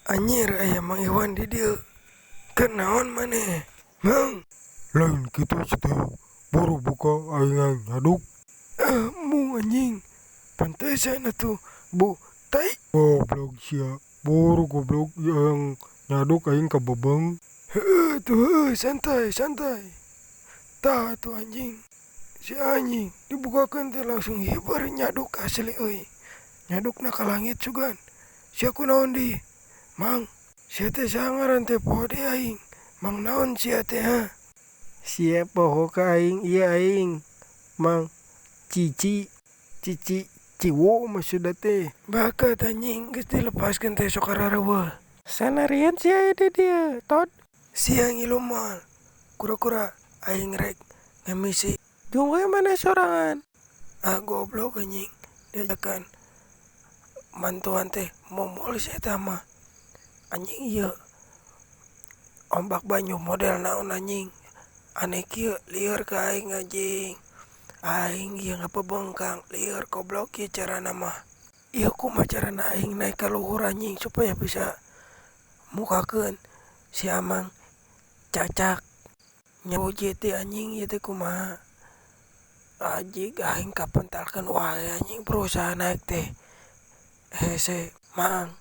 Anjir, aya Mang Iwan di dieu. Keur naon maneh, Mang? Lain kitu sih teh, buru buka, aing hayang nyaduk. Ah, mung anjing. Pantesan atuh bu tai. Goblok sia, buru goblok, hayang nyaduk aing kabebeng. Heueuh tuh, heueuh, santai santai. Tah tuh anjing. Si anjing dibukakeun teh langsung hiber nyaduk, asli euy. Nyadukna ka langit sugan. Sia kunaon deui? Mang, sia teh saha ngaran teh, poho deui aing. Mang naon sia teh, ha? Sia poho ka aing? Ieu aing Mang Cici, Cici Ciwo maksudna teh. Bakat anjing, geus dilepaskeun teh sok arareuweuh. Sanarian sia aya di dieu, Tod? Sia ngilu moal? Kura-kura aing rek ngemisi. Jung we maneh sorangan. Ah, goblok anjing. Diajakan mantuan teh momol si eta mah. Anjing, ieu ombak banyu model naon anjing? Aneh kieu, lieur ka aing anjing. Aing ieu ngapebengkang, lieur goblok ieu carana mah. Ieu kumaha carana aing naik ka luhur anjing, supaya bisa mukakeun si Amang cacak nyawujit teh anjing? Ieu teh kumaha anjing? Aing kapentalkeun wae anjing, berusaha naik teh hese. Mang,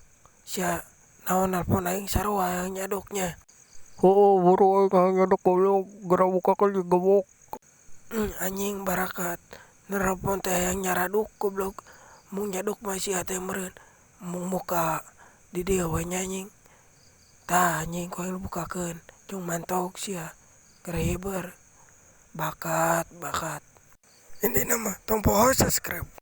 sia naon nelpon aing, sarua hayang nyaduknya? Heueuh, buru, aing hayang nyaduk goblok, geura bukakeun ieu gembok. Anjing, barakat nelpon teh hayang nyaraduk goblok. Mung nyaduk mah sia teh meureun mung muka di dieu we nya anjing. Tah anjing, ku aing dibukakeun, jung mantog sia geura hiber. Bakat bakat, intina mah tong poho subscribe.